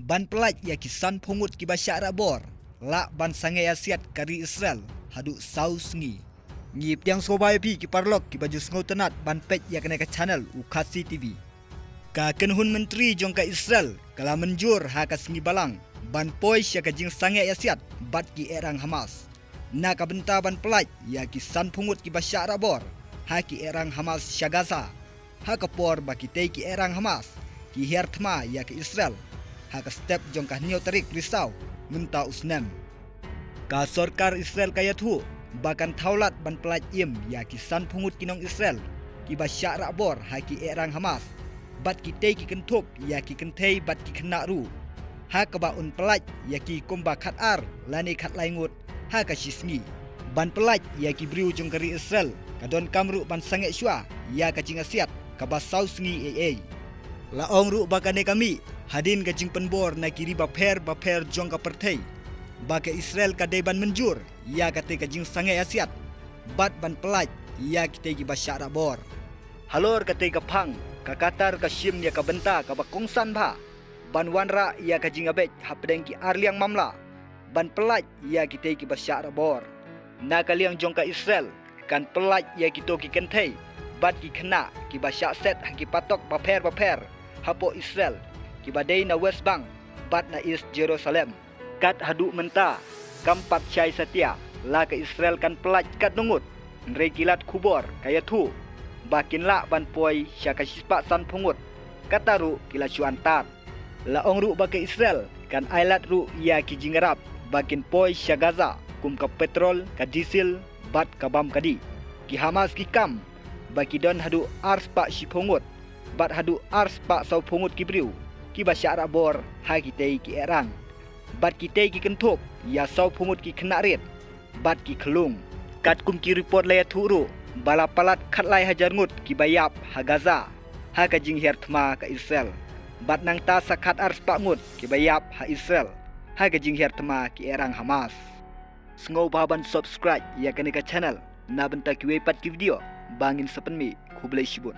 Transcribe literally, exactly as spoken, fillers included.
Ban pyllait ïa ki san phew ngut kiba shah rah bor, lah ban sangeh ïasiat ka ri Israel haduh saw sngi. Ngi pdiang sngewbha ïa phi ki paralok kiba ju sngewtynnat ban peit ïa kane ka channel U Khasi T V. Ka kynhun myntri jong ka Israel ka la mynjur ha ka sngi Balang ban poi sha ka jingsangeh ïasiat bad ki ehrang Hamas. Na ka bynta ban pyllait ïa ki san phew ngut kiba shah rah bor ha ki ehrang Hamas sha Gaza, ha ka por ba kitei ki ehrang Hamas ki hiar thma ïa ka Israel ha ka step jong ka hynñiew tarik Risaw mynta u snem. Ka sorkar Israel ka ïathuh ba kan thaw lad ban pyllait im ïa ki san phew ngut ki nong Israel kiba shah rah bor ha ki ehrang Hamas, bad kitei ki kynthup ïa ki kynthei bad ki khynnah ruh, ha kaba un pyllait ïa ki kumba khatar lane khatlai ngut ha ka shi sngi. Ban pyllait ïa ki briew jong ka ri Israel ka donkam ruh ban sangeh shuwa ïa ka jingïasiat kaba saw sngi ei ei. La ong ruh ba kane ka mih hadien ka jingpynbor na ki ri bapher bapher jong ka pyrthei ba ka Israel ka dei ban mynjur ïa katei ka jingsangeh ïasiat bad ban pyllait ïa kitei kiba shah rah bor. Halor katei ka phang, ka Qatar ka shim ïa ka bynta kaba kongsan bha ban wanrah ïa ka jingïabeit hapdeng ki arliang mamla ban pyllait ïa kitei kiba shah rah bor. Na ka liang jong ka Israel kan pyllait ïa kito ki kynthei bad ki khynnah kiba shah set ha ki patok bapher bapher hapoh Israel, kiba dei na West Bank bad na East Jerusalem. Kat haduh mynta kam pat shai satia la ka Israel kan pyllait katno ngut, hynrei ki lad khubor ka ïathuh ba kin lah ban poi sha ka shispah san phew ngut. Kata ruh ki la shu antad. La ong ruh ba ka Israel kan ailad ruh ïa ki jingïarap ba kin poi sha Gaza, kum ka petrol, ka diesel bad ka bam kadi. Ki Hamas ki kam ba ki don haduh arspah shiphew ngut bad haduh arspah saw phew ngut ki briew kiba shah rah bor ha kitei ki ehrang. Bad kitei ki kynthup ïa saw phew ngut ki khynnah rit bad ki khyllung. Katkum ki report la ïathuh ruh ba la palat khatlai hajar ngut kiba ïap ha Gaza ha ka jinghiar thma ka Israel, bad nangta sa khatar spah ngut kiba ïap ha Israel ha ka jinghiar thma ki ehrang Hamas. Sngewbha ban subscribe ïa kane ka channel na bynta kiwei pat ki video ba ngin sa pynmih. Khublei shibun.